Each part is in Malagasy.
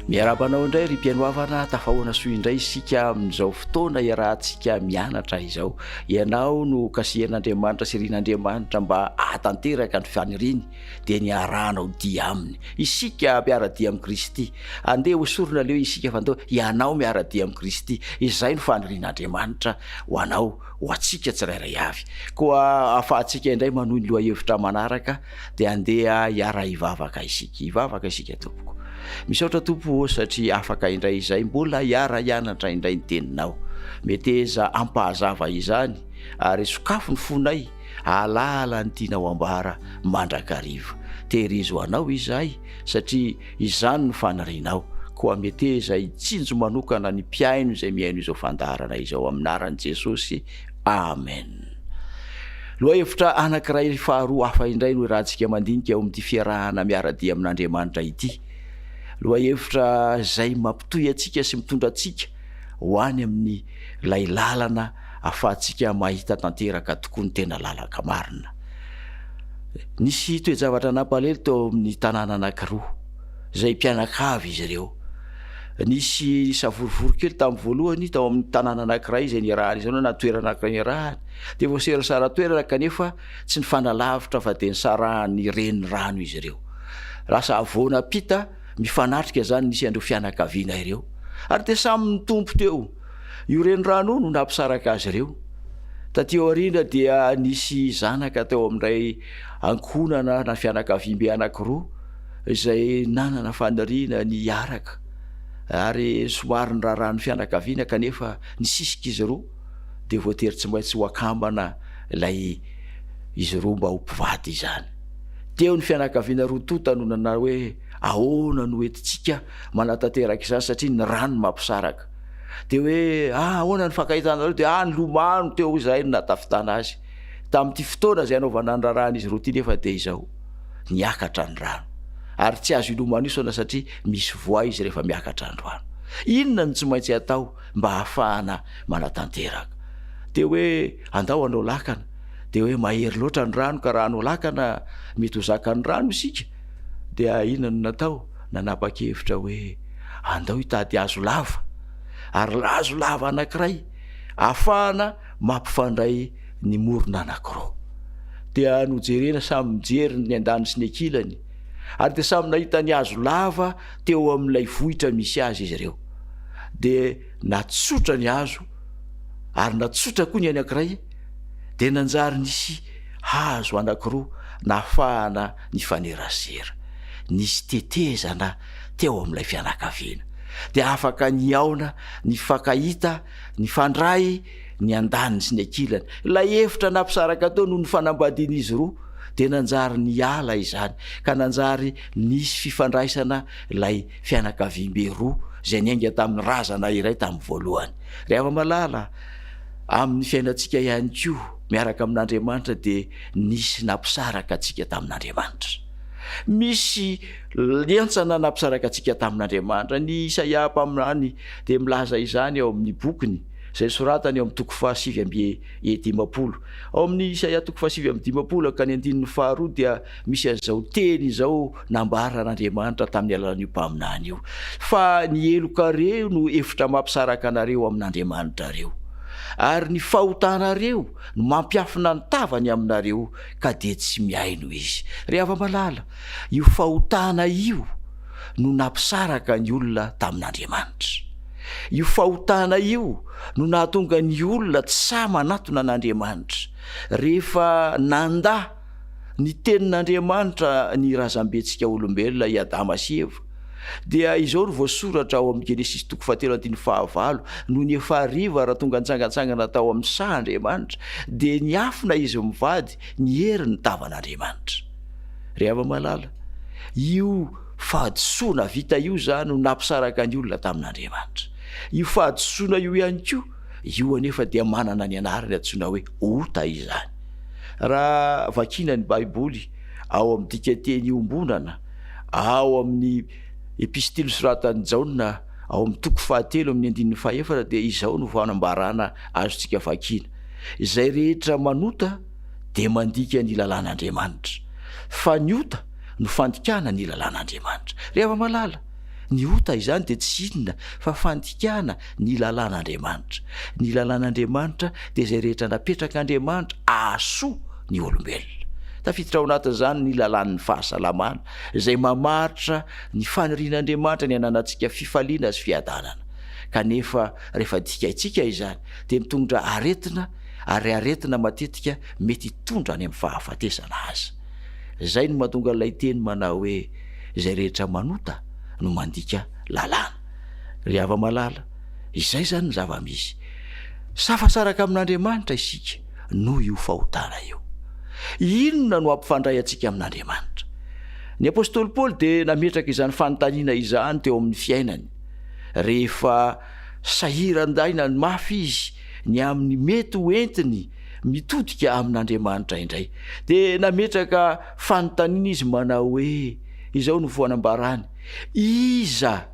Miarahaba anao indray ry mpihaino havana, tafahoana soa indray isika amin'izao fotoana iarahantsika mianatra izao. Ianao no kasihan'Andriamanitra sy irin'Andriamanitra mba hahatanteraka ny faniriany, dia ny harahanao dia aminy. Isika mpiara-dia amin'i Kristy. Andeha hosorona aleo isika fa ndao ianao miara-dia amin'i Kristy. Izay no fanirian'Andriamanitra ho anao, ho antsika tsirairay avy. Koa ahafahantsika indray manohy ny lohahevitra manaraka dia andeha hiara-hivavaka isika. Hivavaka isika tompoko. Misaotra Tompo ô satria afaka indray izay mbola hiara-hianatra indray ny teninao. Meteza hampahazava izany ary sokafo ny fonay hahalala ny tianao ambara mandrakariva. Tehirizo ho anao izahay satria izany no fanirianao. Koa meteza hitsinjo manokana ny mpihaino izay mihaino izao fandaharana izao amin'anaran'i Jesosy. Amen. Lohahevitra anankiray faharoa hafa indray no irahantsika mandinika ao amin'ity fiarahana miara-dia amin'Andriamanitra ity. Lohahevitra izay mampitohy antsika sy mitondra antsika ho any amin'ny ilay lalana ahafahantsika mahita tanteraka tokoa ny tena lalaka marina. Nisy toe-javatra nampalahelo teo amin'ny tanàna anankiroa izay mpianakavy izy ireo. Nisy savorovoro kely tamin'ny voalohany tao amin'ny tanàna anankiray izay niarahana izany na toerana anankiray niarahana. Dia voaserasara toerana kanefa tsy nifanalavitra fa dia nisarahan'ny renirano izy ireo. Lasa havoana ampita mifanatrika izany nisy an'ireo fianakaviana ireo. Ary dia samy nitompo teo. Io renirano io no nampisaraka azy ireo. Taty aoriana dia nisy zanaka teo amin'ilay ankohonana na fianakaviambe anankiroa izay nanana faniriana ny hiaraka ary somary niraharahan'ny fianakaviana kanefa nisisika izy roa dia voatery tsy maintsy ho akambana ilay izy roa mba ho mpivady izany. Teo ny fianakaviana roa tonta no nanao hoe ahoana no entintsika manatanteraka izany satria ny rano mampisaraka. Dia hoe ah ahoana ny fankahitanareo dia ah nilomano teo izahay no nahatafitana azy. Tamin'ity fotoana izay hanaovana ny raharahan'izy roa ity nefa dia izao. niakatra ny rano ary tsy azo ilomanosana satria misy voay izy rehefa miakatra ny rano. Inona no tsy maintsy atao mba hahafahana manatanteraka? Dia hoe andao hanao lakana, dia hoe mahery loatra ny rano ka raha hanao lakana mety ho zakan'ny rano isika. Dia inona no natao? Nanapa-kevitra hoe andao hitady hazo lava ary hazo lava anankiray ahafahana mampifandray ny morona anankiroa. Dia nojerena samy mijery ny andaniny sy ny ankilany, ary dia samy nahita ny hazo lava teo amin'ilay vohitra misy azy izy ireo. Dia natsotra ny hazo, ary natsotra koa ny anankiray, dia nanjary nisy hazo anankiroa nahafahana nifanerasera. Nisy tetezana teo amin'ilay fianakaviana. Dia afaka nihaona, nifankahita, nifandray ny andaniny sy ny ankilany. Ilay efitra nampisaraka teo noho ny fanambadian'izy roa dia nanjary niala izany ka nanjary nisy fifandraisana ilay fianakaviambe roa izay niainga tamin'ny razana iray tamin'ny voalohany. Ry hava-malala, amin'ny fiainantsika ihany koa miaraka amin'Andriamanitra dia nisy nampisaraka antsika tamin'Andriamanitra. Misy lentsana nampisaraka antsika tamin'Andriamanitra. Ny Isaia mpaminany dia milaza izany ao amin'ny bokiny izay soratany ao amin'ny toko fahasivy amby 50. Ao amin'ny Isaia toko fahasivy amby 50 ka ny andininy faharoa dia misy an'izao teny izao nambaran'Andriamanitra tamin'ny alalan'io mpaminany io, Fa ny helokareo no efitra mampisaraka anareo amin'Andriamanitrareo, ary ny fahotanareo no mampiafina ny tavany aminareo, ka dia tsy mihaino Izy. Ry hava-malala, io fahotana io no nampisaraka ny olona tamin'Andriamanitra. Io fahotana io no nahatonga ny olona tsy sahy manatona an'Andriamanitra. Rehefa nandà ny tenin'Andriamanitra ny razambentsika olombelona, i Adama sy Eva, dia izao no voasoratra ao amin'ny Genesisy toko fahatelo andininy fahavalo, Nony efa hariva raha tonga nitsangantsangana tao amin'ny saha Andriamanitra, dia niafina izy mivady niery ny tavan'Andriamanitra. Ry hava-malala, io fahadisoana vita io izany no nampisaraka ny olona tamin'Andriamanitra. Io fahadisoana io ihany koa, io anefa dia manana ny anarany antsoina hoe ota izany. Raha vakiana ny Baiboly ao amin'ny dikanteny iombonana, ao amin'ny epistily soratan'i Jaona ao amin'ny toko fahatelo amin'ny andininy fahefatra dia izao no fanambarana azontsika vakiana, Izay rehetra manota dia mandika ny lalàn'Andriamanitra, fa ny ota no fandikana ny lalàn'Andriamanitra. Ry hava-malala, Ny ota izany dia tsy inona fa fandikana ny lalàn'Andriamanitra. Ny lalàn'Andriamanitra dia izay rehetra napetrak'Andriamanitra hahasoa ny olombelona. Tafiditra ao anatin'izany ny lalàn'ny fahasalamana, izay mamaritra ny fanirian'Andriamanitra ny hananantsika fifaliana sy fiadanana. Kanefa rehefa dikaintsika izany dia mitondra aretina ary aretina matetika mety hitondra any amin'ny fahafatesana aza. Izay no mahatonga ilay teny manao hoe izay rehetra manota no mandika lalàna. Ry hava-malala, izay izany ny zava-misy. Safasaraka amin'Andriamanitra isika noho io fahotana io. Inona no hampifandray antsika amin'Andriamanitra? Ny apostoly Paoly dia nametraka izany fanontaniana izany teo amin'ny fiainany, rehefa sahiran-daina mafy izy ny amin'ny mety ho entiny mitodika amin'Andriamanitra indray. Dia nametraka fanontaniana izy manao hoe, izao no fanambarany, Iza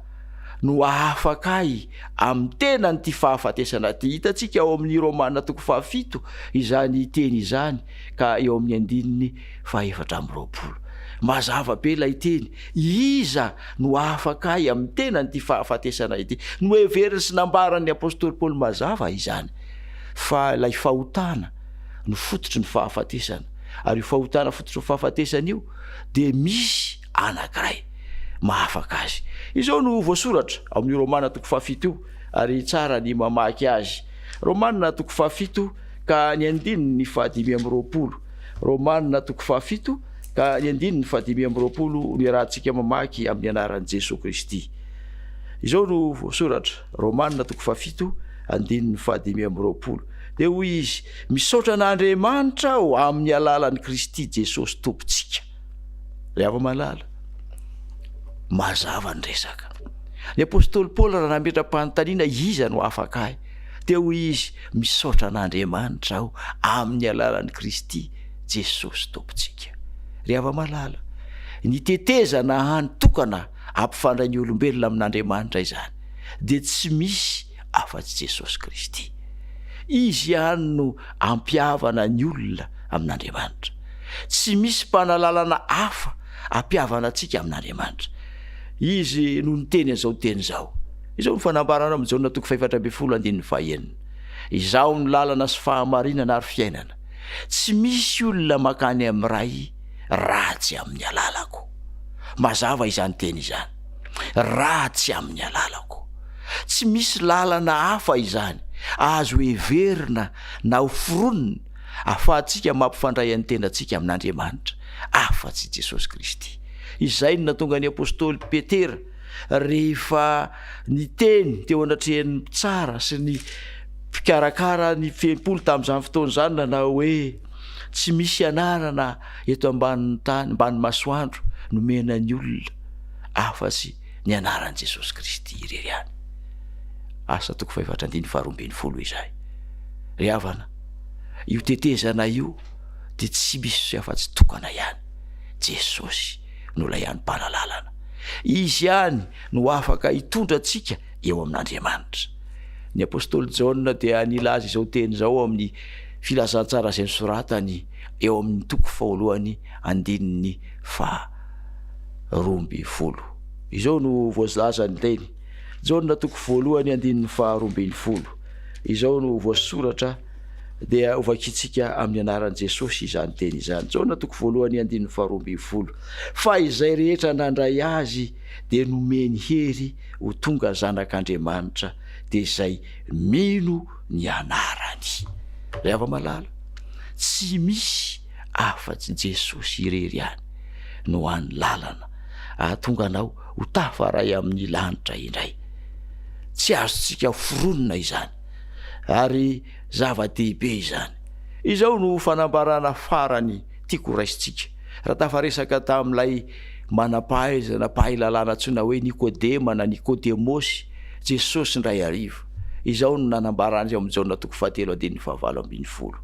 no hahafaka ahy amin'ny tenan'ity fahafatesana ity? Hitantsika ao amin'ny Romana toko fahafito izany teny izany ka eo amin'ny andininy fahefatra amby 20. Mazava be ilay teny, Iza no hahafaka ahy amin'ny tenan'ity fahafatesana ity? Noheveriny sy nambaran'ny apostoly Paoly mazava izany fa ilay fahotana no fototry ny fahafatesana, ary io fahotana fototry ny fahafatesana io dia misy anankiray mahafaka azy. Izao no voasoratra ao amin'ny Romana toko fahafito io, ary tsara ny mamaky azy. Romana toko fahafito ka ny andininy fahadimy amby 20. Romana toko fahafito ka ny andininy fahadimy amby 20 no iarahantsika mamaky amin'ny anaran'i Jesoa Kristy. Izao no voasoratra, Romana toko fahafito andininy fahadimy amby 20. Dia hoy izy, Misaotra an'Andriamanitra aho amin'ny alalan'i Kristy Jesosy Tompontsika. Ry hava-malala, mazava ny resaka. Ny apostoly Paoly raha nametra-panontaniana iza no afaka ahy, dia hoy izy, Misaotra an'Andriamanitra aho amin'ny alalan'i Kristy Jesosy Tompontsika. Ry hava-malala, ny tetezana hany tokana hampifandray ny olombelona amin'Andriamanitra izany dia tsy misy afa-tsy Jesosy Kristy. Izy ihany no hampihavana ny olona amin'Andriamanitra. Tsy misy mpanalalana hafa hampihavana antsika amin'Andriamanitra. Izy no niteny an'izao teny izao. Izao no fanambarana ao amin'ny Jaona toko fahefatra ambin'ny folo andininy fahenina. Izaho no lalana sy fahamarinana ary fiainana. Tsy misy olona mankany amin'ny Ray raha tsy amin'ny alalako. Mazava izany teny izany. Raha tsy amin'ny alalako. Tsy misy lalana hafa izany azo heverina na ho foronina ahafahantsika mampifandray ny tenantsika amin'Andriamanitra afa-tsy Jesosy Kristy. Izay no nahatonga ny apostoly Petera rehefa niteny teo anatrehan'ny mpitsara sy ny mpikarakara ny tempoly tamin'izany fotoana izany nanao hoe, Tsy misy anarana eto ambanin'ny tany, ambany masoandro nomena ny olona afa-tsy ny anaran'i Jesosy Kristy irery ihany. Asa toko fahefatra andininy faharoa ambin'ny folo izay. Ry havana, io tetezana io dia tsy misy afa-tsy tokana ihany. Jesosy no ilay hany mpanalalana. Izy ihany no afaka hitondra antsika eo amin'Andriamanitra. Ny apostoly Jaona dia nilaza izao teny izao ao amin'ny filazantsara izay nosoratany eo amin'ny toko fahoalohany andininy faha 12. Izao no voalaza ny teny, Jaona toko voalohany andininy faha 12. Izao no voasoratra dia hovakintsika amin'ny anaran'i Jesosy izany teny izany. Jaona toko voalohany andininy faha 12. Fa izay rehetra nandray azy dia nomeny hery ho tonga zanak'Andriamanitra, dia izay mino ny anarany. Ry hava-malala, tsy misy afa-tsy Jesosy irery ihany no hany lalana ahatonga anao ho tafaray amin'ny lanitra indray. Tsy azontsika foronina izany, ary zava-dehibe izany. Izao no fanambarana farany tiako horaisintsika. Raha tafaresaka tamin'ilay manam-pahaizana mpahay lalàna antsoina hoe Nikodema na Nikodemosy Jesosy indray hariva, izao no nanambarany azy ao amin'ny Jaona toko fahatelo andininy fahavalo ambin'ny folo,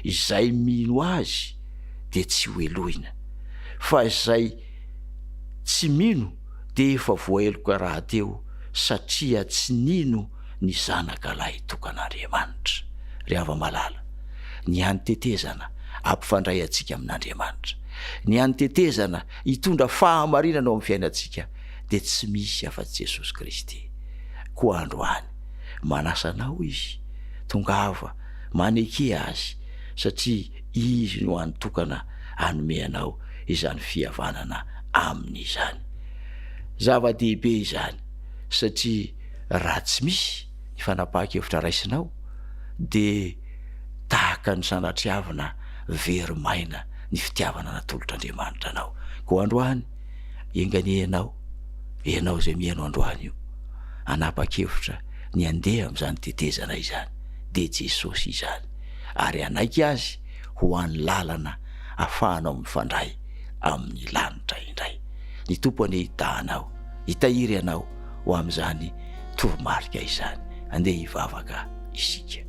Izay mino Azy dia tsy hohelohina, fa izay tsy mino dia efa voaheloka rahateo satria tsy nino ny Zanaka lahitokan'Andriamanitra. Ry hava-malala, ny hany tetezana hampifandray antsika amin'Andriamanitra, ny hany tetezana hitondra fahamarinana ao amin'ny fiainantsika. dia tsy misy afa-tsy Jesosy Kristy. Koa androany, manasa anao Izy, tongava, maneke Azy, satria Izy no hany tokana hanome anao izany fihavanana Aminy izany. Zava-dehibe izany, satria raha tsy misy ny fanapahan-kevitra raisinao, dia tahaka ny sanatriavina very maina ny fitiavana natolotr'Andriamanitra anao. Koa androany, enga anie ianao, ianao izay mihaino androany io, hanapa-kevitra ny handeha amin'izany tetezana izany, dia Jesosy izany, ary hanaiky Azy ho hany lalana afahanao mifandray amin'ny lanitra indray. Ny Tompo anie hitaha anao, hitahiry anao ho amin'izany toromarika izany. Andeha hivavaka isika.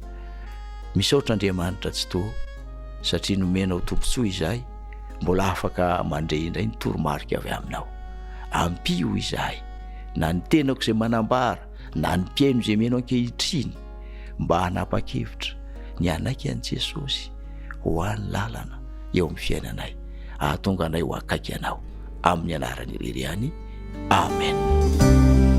Misaotra Andriamanitra Tsitoha satria nomenao tombontsoa izahay mbola afaka mandre indray ny toromarika avy aminao. Ampio izahay na ny tenako izay manambara na ny mpihaino izay mihaino ankehitriny mba hanapa-kevitra ny hanaiky an'i Jesosy ho hany lalana eo amin'ny fiainanay ahatonga anay ho akaiky anao. Amin'ny anarany irery ihany. Amen.